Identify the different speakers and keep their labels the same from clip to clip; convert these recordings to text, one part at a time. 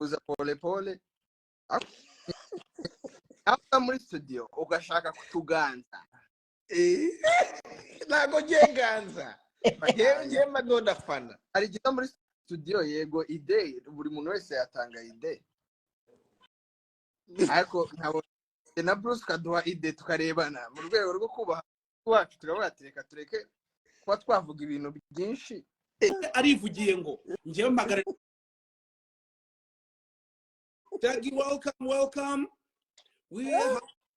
Speaker 1: Kuza pole pole. Aho muri studio ugashaka kutuganza.
Speaker 2: Ntabwo ngiye nganza, ngewe ngiye mba ndafana.
Speaker 1: Hari igihe muri studio, yego, idée, buri muntu wese yatanga idée, ariko ntabwo na Bruce ukaduha idée, tukarebana mu rwego rwo kubaha wacu, tukavuga ati reka tureke kuba twavuga ibintu byinshi.
Speaker 3: Arivugiye ngo njyewe mpagara. Jackie, welcome, welcome, we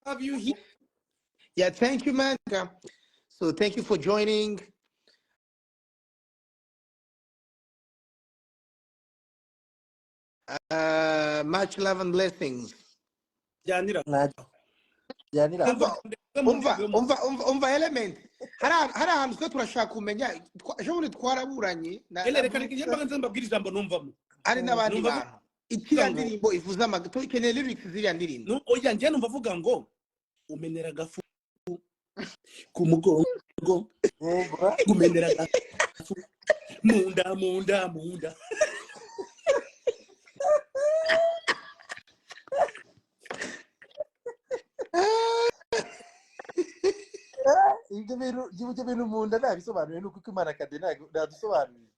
Speaker 3: have you here.
Speaker 2: Yeah, thank you, man. So thank you for joining. Much love and blessings.
Speaker 3: Jyanira.
Speaker 4: Najyanira.
Speaker 2: Umva, umva, umva, umva, umva, Element. Hari ahantu twe turashaka kumenya, ejo bundi twaraburanye
Speaker 3: Ele
Speaker 2: na
Speaker 3: reka reka njye mbanze mbabwire ijambo numvamo.
Speaker 2: Hari n'abandi
Speaker 3: Numva
Speaker 2: bantu. Ikiriya
Speaker 3: ngo
Speaker 2: ndirimbo ivuze amagambo, tukeneye lyrics ziriya ndirimbo.
Speaker 3: Oya, njye numva avuga ngo umenera agafu ku mugongo.
Speaker 4: Yego.
Speaker 3: Umenera agafu munda, munda, munda.
Speaker 4: Ibyo bintu mu nda ntabisobanuye, ni uko Imana kade ntabwo ntadusobanuriye.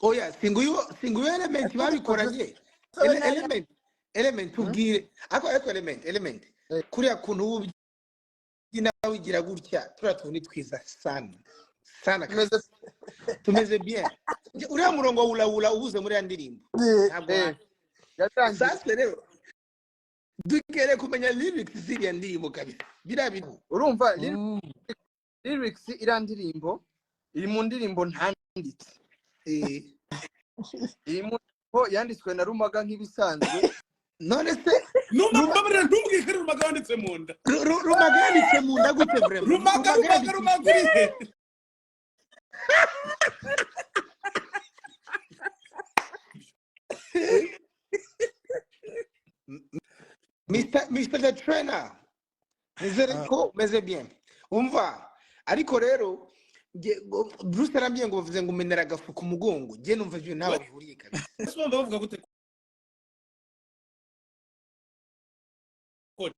Speaker 2: Oya, singuyu Element babikoranye. Element, Element, tubwire. Ariko Element, Element. Kuriya kuntu ubyina wigira gutya, turiya tuntu ni twiza sana. Sana
Speaker 1: tumeze
Speaker 2: kabisa. Tumeze bien. Uriya murongo wa wula wula ubuze muri ya ndirimbo. Ntabwo
Speaker 1: yatangiye.
Speaker 2: Sasa rero dukeneye kumenya lyrics ziriya ndirimbo kabisa. Biriya bintu.
Speaker 1: Urumva lyrics, iriya ndirimbo iri mu ndirimbo ntanditse. Iri mu ndirimbo yanditswe na Rumaga nk'ibisanzwe.
Speaker 2: None se
Speaker 3: Numva, mbabarira, ntumbwire ko ari Rumaga wanditse mu nda.
Speaker 2: Rumaga yanditse mu nda gute vraiment?
Speaker 3: Rumaga,
Speaker 2: Rumaga
Speaker 3: Rumaga,
Speaker 2: yanditse
Speaker 3: Rumaga uri he?
Speaker 2: Mr. The Trainer, nizere ko umeze bien. Umva, ariko rero Bruce yarambwiye ngo bavuze ngo umenera agafu ku mugongo. Njye numva ibyo ntaho bihuriye kabisa.
Speaker 3: Ese bumva bavuga gute? Coach?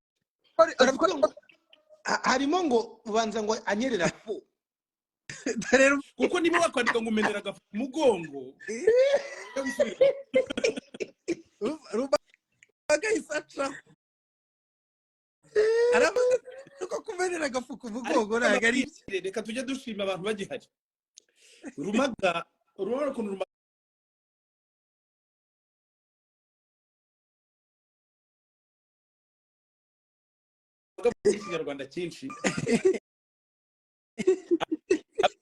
Speaker 2: Baravuga ngo harimo ngo ubanza ngo anyerera fu.
Speaker 4: Rero
Speaker 3: Kuko niba wakwandika ngo umenera agafu ku mugongo,
Speaker 4: Rumaga yahise acaho, aravuga ko kumenera agafu ku mugongo ntabwo ari byo.
Speaker 3: Reka tujye dushima abantu bagihari. Rumaga, urabona ukuntu Rumaga avuga Ikinyarwanda cyinshi,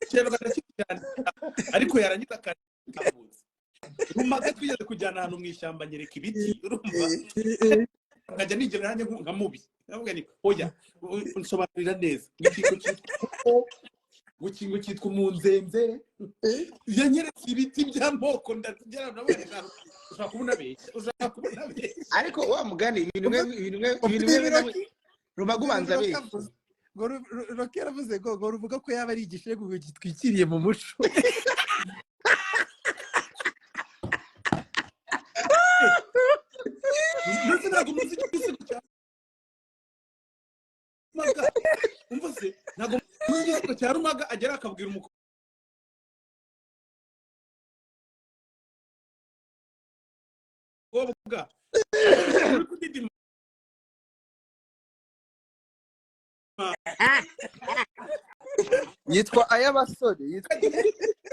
Speaker 3: Ikinyarwanda cyinshi cyane, ariko yarangiza akavutse. Rumaga twigeze kujyana ahantu mu ishyamba, nyereka ibiti, urumva, nkajya nigera nanjye nka mubi, ndavuga ni oya, nsobanurira neza ikingo cyitwa ngo cyitwa umunzenze. Yanyeretse ibiti by'amoko, ndagera ndavuga nti ushobora kuba unabeshya, ushobora kuba unabeshya.
Speaker 2: Ariko wa mugani, ibintu bimwe
Speaker 4: Ibi Rocky
Speaker 2: Rumaga ubanza
Speaker 4: Rocky
Speaker 2: abeshya.
Speaker 4: Ngo Rocky yaravuze ngo ruvuga ko yaba ari igishegu gitwikiriye mu muco.
Speaker 3: Ndetse ntabwo muzi igisigo cya Rumaga. Umva se, ntabwo muzi igisigo cya Rumaga agera akabwira umukobwa uri kudidima.
Speaker 1: Yitwa ay'abasore, yitwa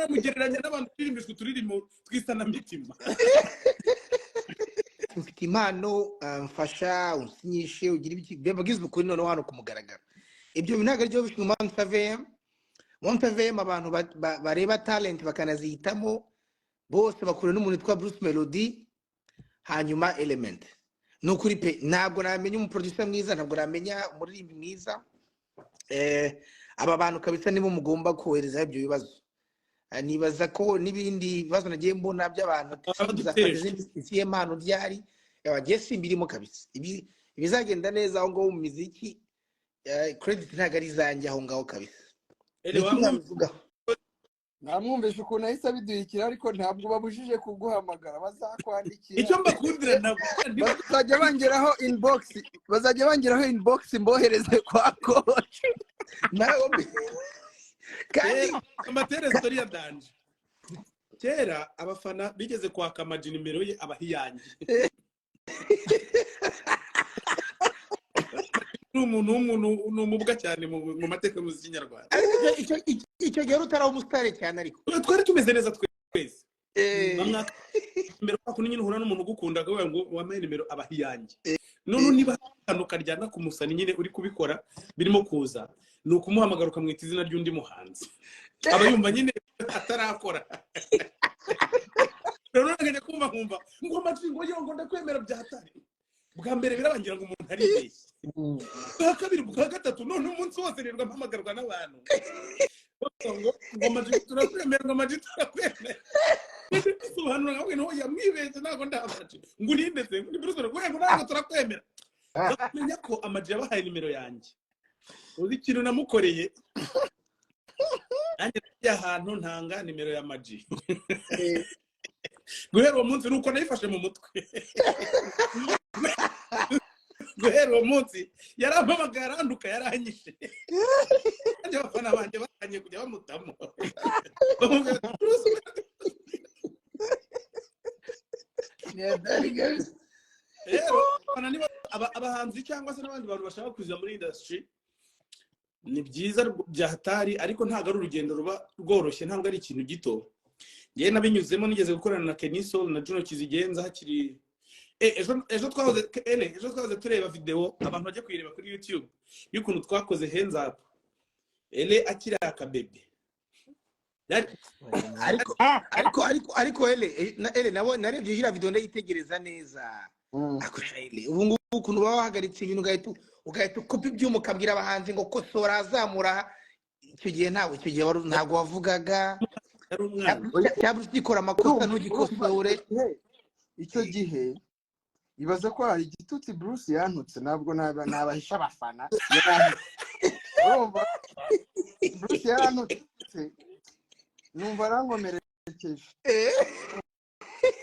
Speaker 3: Mugereranya n'abantu turirimbishwa uturirimbo tw'isanamitima.
Speaker 2: Mfite impano, mfasha unsinyishe, ugire ibiki, mbabwize ukuri noneho hano ku mugaragaro, ibyo bintu ntabwo aribyo bishinzwe Mount AVM. Mount AVM, abantu bareba talent bakanazihitamo, bose bakura n'umuntu witwa Bruce Melody, hanyuma Element. Ni ukuri pe, ntabwo namenya umuproducer mwiza, ntabwo namenya umuririmbyi mwiza. Aba bantu kabisa nibo mugomba koherezaho ibyo bibazo. Nibaza ko n'ibindi bibazo nagiye mbona by'abantu ati
Speaker 3: Abaduteje.
Speaker 2: muzafata izihe mpano ryari, yabagiye simbirimo kabisa. Ibizagenda neza aho ngaho mu miziki, credit ntabwo ari izanjye aho ngaho kabisa.
Speaker 3: Ele
Speaker 2: Niki
Speaker 3: wamwe
Speaker 2: mwabivugaho?
Speaker 1: Namwumvishe ukuntu ahise abiduhikira, ariko ntabwo babujije kuguhamagara, bazakwandikira.
Speaker 3: Icyo mbakundira nabo
Speaker 1: Bazajya bangeraho inbox, bazajya bangeraho inbox mbohereze kwa coach.
Speaker 2: Nawe kandi
Speaker 3: amatere story ya danje. Kera abafana bigeze kwaka Ama G nimero ye, abaha iyanjye. Ni umuntu w'umuntu, ni umubwa cyane mu mateka y'umuziki nyarwanda.
Speaker 2: Ariko icyo gihe wari utaraba umusitari cyane, ariko
Speaker 3: Twari tumeze neza twese.
Speaker 2: Eh.
Speaker 3: Bamwaka nimero, kwa kundi nyine uhura n'umuntu ugukunda akavuga ngo wampaye nimero, abaha iyanjye. None niba akantu karyana ku musani nyine uri kubikora birimo kuza, ni ukumuhamagara ukamwita izina ry'undi muhanzi aba yumva nyine atarakora. Rero nkajya kumva nkumva ngo Ama G ngo yo ngo ndakwemera byatari. Bwa mbere birabangira ngo umuntu aribeshye, bwa kabiri, bwa gatatu, none umunsi wose nirwa mpamagarwa n'abantu bavuga ngo Ama G turakwemera, ngo Ama G turakwemera. Bisobanura nkawe no yamwibeshye, ntabwo ndi Ama G. Ngo urinde se? Ngo ni Bruce Melody. Ngo ntabwo turakwemera. Menya ko Ama G yabahaye nimero yanjye. Uzi ikintu namukoreye? Nanjye nagiye ahantu ntanga nimero ya Ama G. Guhera uwo munsi nuko nayifashe mu mutwe. Guhera uwo munsi yarampamagaye, aranduka, yaranyishe. Nanjye abafana banjye batangiye kujya bamutamo, bamubwira ati, "Bruce Melody." Rero abafana niba abahanzi cyangwa se n'abandi bantu bashaka kuza muri industry, ni byiza bya hatari, ariko ntabwo ari urugendo ruba rworoshye, ntabwo ari ikintu gito. Ngewe nabinyuzemo, nigeze gukorana na Kenny Sol na Juno Kizigenza hakiri ejo twahoze ele ejo twahoze tureba video, abantu bajya kuyireba kuri YouTube, y'ukuntu twakoze Hands Up, ele akiri akabebe.
Speaker 2: Ariko ele ele nabo narebye iriya video ndayitegereza neza. Akusha ele, ubu ngubu ukuntu baba bahagaritse ibintu, ugahita ukopa ibyuma, ukabwira abahanzi ngo kosora, azamura. Icyo gihe ntabwo, icyo gihe ntabwo wavugaga.
Speaker 3: Yari umwana.
Speaker 2: Cyangwa ugikora amakosa
Speaker 1: Urumva
Speaker 2: ntugikosore.
Speaker 1: Icyo gihe ibaza ko hari igitutsi Bruce yantutse, ntabwo nabahisha abafana, yarantutse. Urumva, Bruce yarantutse, numva arankomerekeje.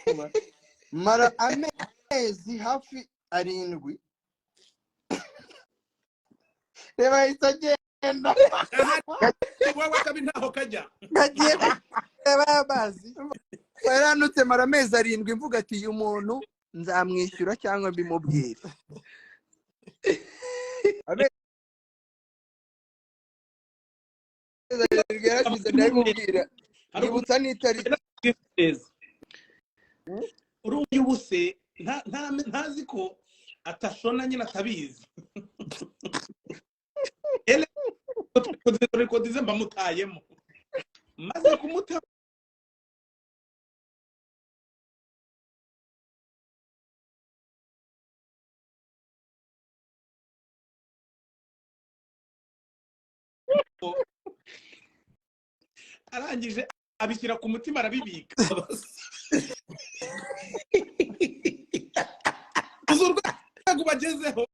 Speaker 1: Urumva? Mara amezi hafi 7, reba ahita agenda.
Speaker 3: Wowe akabi ntaho kajya.
Speaker 4: Kagiye kureba amazi.
Speaker 1: Yarantutse, mara amezi 7 mvuga ati uyu muntu nzamwishyura cyangwa mbimubwire. Amezi 7 yarashize, ndabimubwira,
Speaker 3: Hari
Speaker 1: nibutsa n'itariki.
Speaker 3: Neza. Urumva ubuse ntazi ko atashona nyine, atabizi. Ele rekodize mbamutayemo, maze kumuta arangije abishyira ku mutima, arabibika. Uzi urwego bagezeho.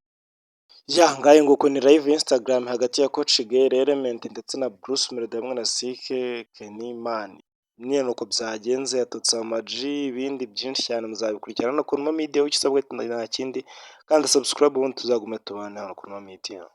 Speaker 5: Ya, ngayo nguko ni live Instagram hagati ya Coach Gael, Element ndetse na Bruce Melody hamwe na Sike Kenny Man. Nyine nuko byagenze, yatutse Ama G, ibindi byinshi cyane muzabikurikirana no kuri Media. Icyo usabwa nta kindi, kandi subscribe, ubundi tuzaguma tubane hano kuri Media.